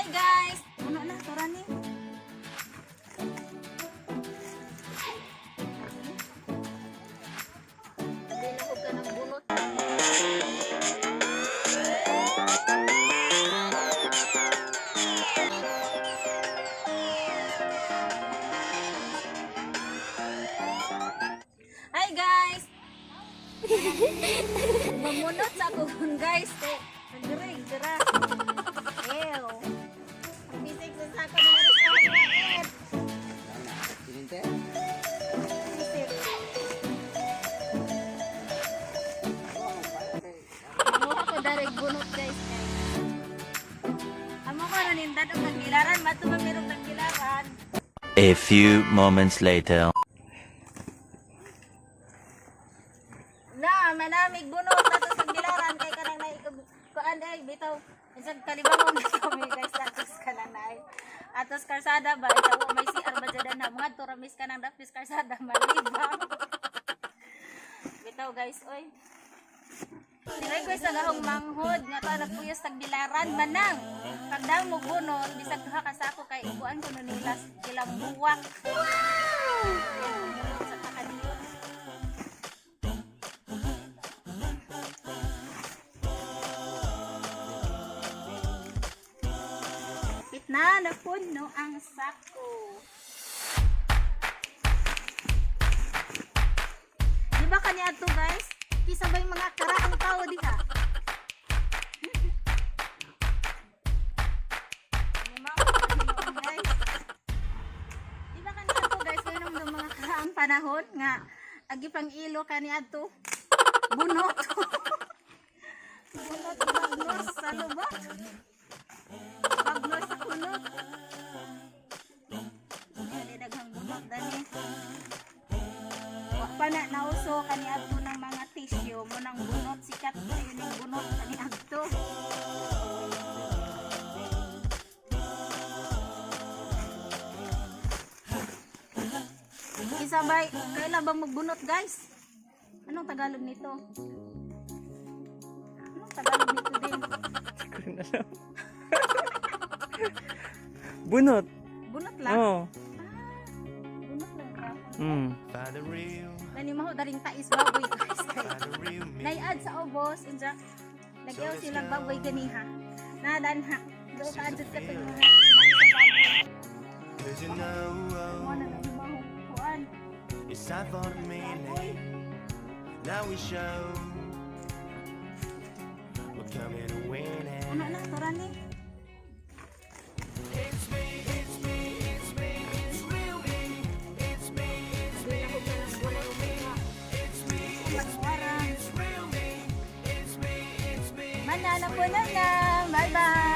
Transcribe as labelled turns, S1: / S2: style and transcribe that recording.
S1: Hi guys! Puno na, tara ni. Sabi na ko ka ng bunot. Hi guys! Mamunot sa ako guys. Kay, nagdirig, dira. Ew. Ang bisig sa sako ng aris na mga.
S2: Sininte?
S1: Bisig. Manguha ko dareg bunot guys kay. Amo ko na nindad og tagbilaran, mato ba merong tagbilaran?
S3: A few moments later.
S1: Na, manamig bunot nato sa tagbilaran kay kanang na kuan ay bitaw. Isang kalibangon na kami guys atos kanang naay. Atos karsada ba ikaw may CR ba dyan na mga turamis kanang dapis karsada malibang. Bitaw guys, oy. Request sa gahong manghod nga to nagpuyos tagbilaran manang. Pagdaw mo bunot bisag duha ka sako kay ubuan kuno nila ilang buwak. Wow! Sa kakadiyot. Pit na napuno ang sako. Di ba kani adto guys? Kisabay mga karaang tao diha. Guys. Di ba kani adto guys, kayo nung mga karaang panahon nga agi pang ilo kani adto. Bunot. Bunot bagnos sa lubot. Bagnos sa kunot. Dali daghang bunot dali. Wa pa na nauso kani adto ng mga tissue mo nang bunot sikat kayo ning bunot kani adto. Isabay, kailan ba magbunot guys? Anong Tagalog nito? Anong Tagalog nito din?
S4: Hindi ko rin alam. Bunot.
S1: Bunot lang?
S4: Oo.
S1: Ah, bunot lang ka.
S5: Find the real,
S1: Nanimaho daring tais baboy guys.
S5: find the real me.
S1: Naiad sa obos, inja. Nagyaw silang baboy ganiha. Nadanha. Do ka adjud ka tong mga sa baboy.
S5: 'Cause you know
S1: Mo na nanimaho kuan.
S5: it's time for the meaning. Now we show we're coming to win it.
S1: Ano na tura ni?
S5: It's me, it's me, it's me, it's real me. It's me, it's me, it's real me. It's me, it's me, it's real me. It's me, it's me.
S1: Manana po na na. Bye bye.